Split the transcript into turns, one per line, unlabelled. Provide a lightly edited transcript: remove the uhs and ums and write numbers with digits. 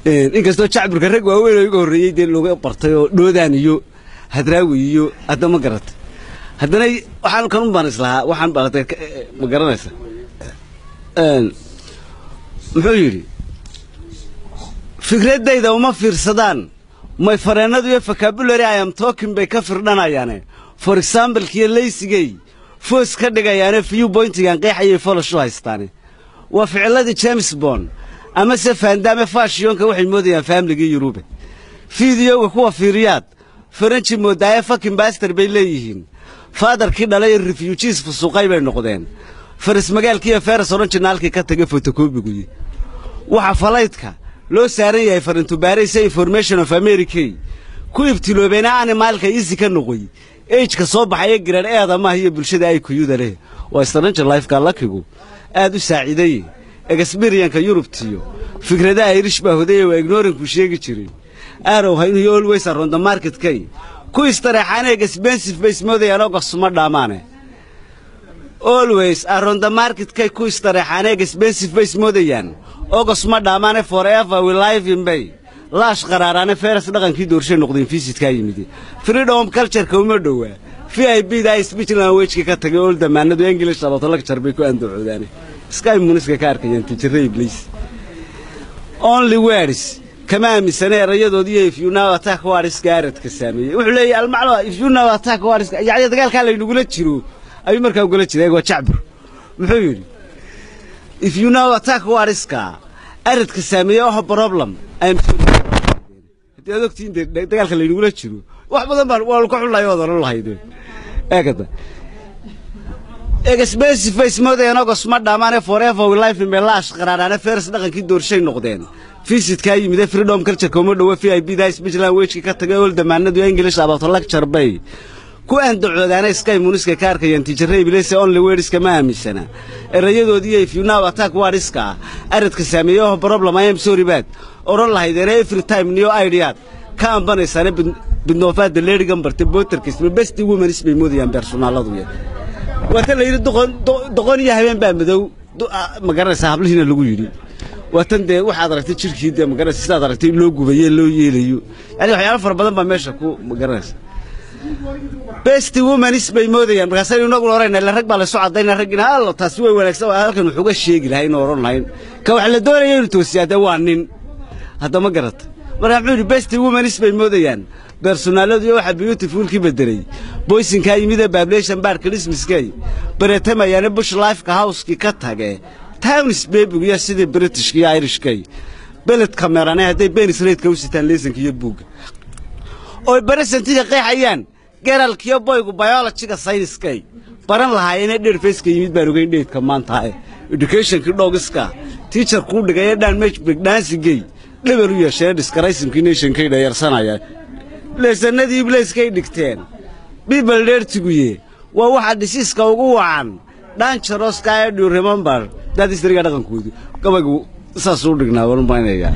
Inkastoo jacburka rag waaweyn oo iga horreeyey dee looga bartay oo Dhoodaan iyo Hadraawi iyo hadda, ma garata, haddana waxaan kanun baan islahaa, waxaan baratay, ma garanaysa. Muxuu yidhi? Fikraddayda uma fiirsadaan may fareennadu iyo vocabulary I am talking bay ka firdhanayaane. For example-kiyo laysigay foos ka dhigayaane, view pointigan qeexayay folashu haystaane. Waa ficiladii James Bond ama se Van Damme, fashionka waxay moodayaan faamligii Yurube. Videoga kuwa fiiriyaad Faranji moodaaye, fucking bastard bay leeyihiin. Fatherkii dhalay refugees fusuqay bay noqdeen. Faras magaalkiiyo feras originalkii ka tagay photocopyguyi. Waxa flightka loo saaran yahay farintubaaraysa information of America ku ibtiloobeena animalka easy ka noqoy ageka soo baxaya grade eeda maaha iyo bulshada ay kuyuda leh. Waa stranger lifeka luckigu aad u saaciiday. Experienka Yurubtiyo fikradaha Irish baa hodaya, waa ignorantku sheegi jiray aarow haynu always around the market kay ku istareexaane, expensive bay ismoodayaan oo qasuma dhaamaane. Always around the market kay ku istareexaane, expensive bay ismoodayaan oo qasuma dhaamaane. Forever we live in bay laash qaraaraane, feras dhaqankii doorshay noqdeen. Visitkaa yimid freedom culture-ka uma dhowaa. VIP da speech language ka tagay old damaanadu English about lecture bay ku andacoodaane. Sky muniska ka arkayaan tijirra ibliis. Only words kama aaminsana erayadoodii. If you now attack wariska aradka saameeyey, wuxuu leeyahay almacno if you now attack wariska, yacni dagaalkaa laynugula jiro ayuu markaa ugula jiray. Waa jacbur. Muxuu yidhi? If you now attack wariska aradka saameeyey, oh problem I am sorry. Haddii aad ogtihiin dee dagaalka laynugula jiro, wax badan baan waa ka xunlahay ood oran lahaydeen. Eegada expensive face moodayaan ogos ma dhamaane. Forever we life in belaash qaraaraane, feres dhaqankii doorshay noqdeen. Visitkaa yimide freedom culture uma dhowa. VIP da speech language ka tagay old damaanadu English about lecture bay ku andacoodaana. Sky muniska ka arkayaan tiijara ibliis. Only words kama aaminsana erayadoodii. If you now attack wariska aradka saameeyo, oh problem I am sorry bad oran lahaydeen. Every time new idea ka ambanaysaane, bidnoofaada leerigan bartay bootarkiisma best women bay moodayaan personaaladu. Waa tan la yidhi doqon doqon iyo habeen baa madow, ma garanaysaa, hablihiina lagu yidhi. Waa tan dee waxaad aragtay jirkii dee, ma garanaysa, sidaad aragtay loo gubaye loo yeelayo. Yani waxyaalo fara badan baa meesha ku, ma garanaysa. Best womanis bay moodayaan. Markaasaynu inaguna orayna ila rag baa laysu caddayna raggina allo taasi way wanaagsan. Waa halkan wuxuga sheegi lahay inuu oran lahayn ka waxa la doonaya inuu toosiyaa dee waa nin hadda, ma garata. Marka muxuu yidhi? Best womanis bay moodayaan personaaladu iyo waxa beautifulkii bedelay poisonkaa yimid ee population bar Christmaskay baretamayaane, bush lifeka housekii ka tage towns babygu iyo sidii Britishka iyo Irishkay beledka merane. Hadday penis raidka u sitaan lessonka iyo buugga oy presentiga qeexayaan, girlkiyo boygu biologyga sayniskay baran lahaayeen. Dheer faceka yimid baan ogeyn dheedka maanta educationkii dhogiska teacher kuu dhigaya dhaan mejbig dancingay dhabar u yeesheen disgracingkii nationkay dhayarsanayaan lessonadii ibleyskay dhigteen. People dheertiguye waa waxa diseaseka ugu wacan dangerouska ee. Do remember that historyga dhaqankoodu gabaygu saasuu dhignaa, waan u malaynayaa.